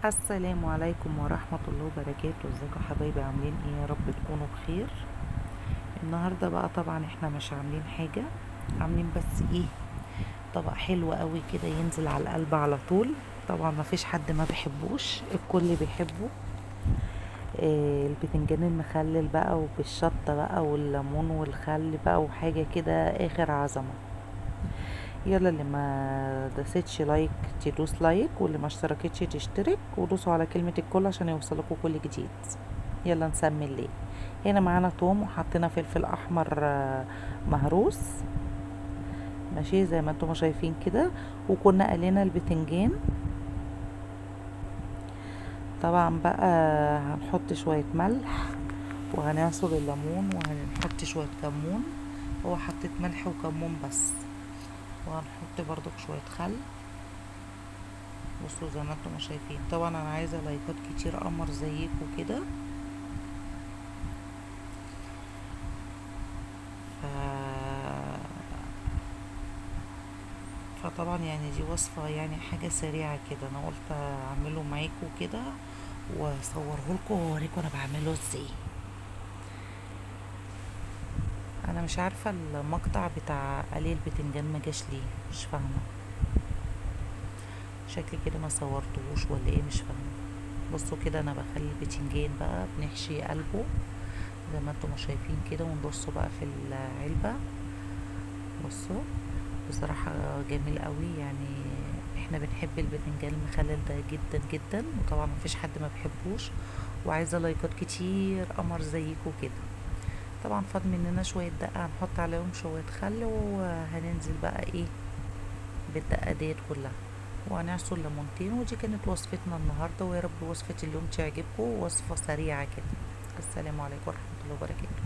السلام عليكم ورحمة الله وبركاته. ازيكم حبايبي؟ عاملين ايه؟ يا رب تكونوا بخير. النهاردة بقى طبعا احنا مش عاملين حاجة، عاملين بس ايه، طبق حلو قوي كده ينزل على القلب على طول. طبعا ما فيش حد ما بيحبوش، الكل بيحبه. البتنجان المخلل بقى وبالشطة بقى والليمون والخل بقى وحاجة كده اخر عظمة. يلا اللي ما داستش like تدوس like، واللي ما اشتركتش تشترك، ودوسوا على كلمة الكل عشان يوصلكوا كل جديد. يلا نسمي الليل. هنا معانا توم وحطينا فلفل احمر، مهروس، ماشي زي ما انتم شايفين كده. وكنا قلينا البتنجان. طبعا بقى هنحط شوية ملح وهنعصر الليمون وهنحط شوية كمون. هو حطيت ملح وكمون بس، وهنحط برضك شوية خل. بصوا زي ما انتم شايفين. طبعا انا عايزة لايكات كتير قمر زيكم كده. فطبعا دي وصفة حاجة سريعة كده، انا قلت اعمله معاكم كده واصوره لكم واوريكم انا بعمله ازاي. انا مش عارفة المقطع بتاع قلي البتنجان ما جاش ليه، مش فاهمة، شكلي كده ما صورتهوش ولا ايه، مش فاهمة. بصوا كده انا بخلي البتنجان بقى بنحشي قلبه زي ما انتم شايفين كده، ونرصه بقى في العلبة. بصوا بصراحة جميل قوي، احنا بنحب البتنجان المخلل ده جدا جدا، وطبعا مفيش حد ما بيحبوش. وعايزة لايكات كتير قمر زيكم كده. طبعا فاض مننا شوية دقة هنحط عليهم شوية خل، وهننزل بقى ايه بالدقة ديت كلها، وهنعصر ليمونتين. ودي كانت وصفتنا النهاردة، ويا رب وصفة اليوم تعجبكم، وصفة سريعة كده. السلام عليكم ورحمة الله وبركاته.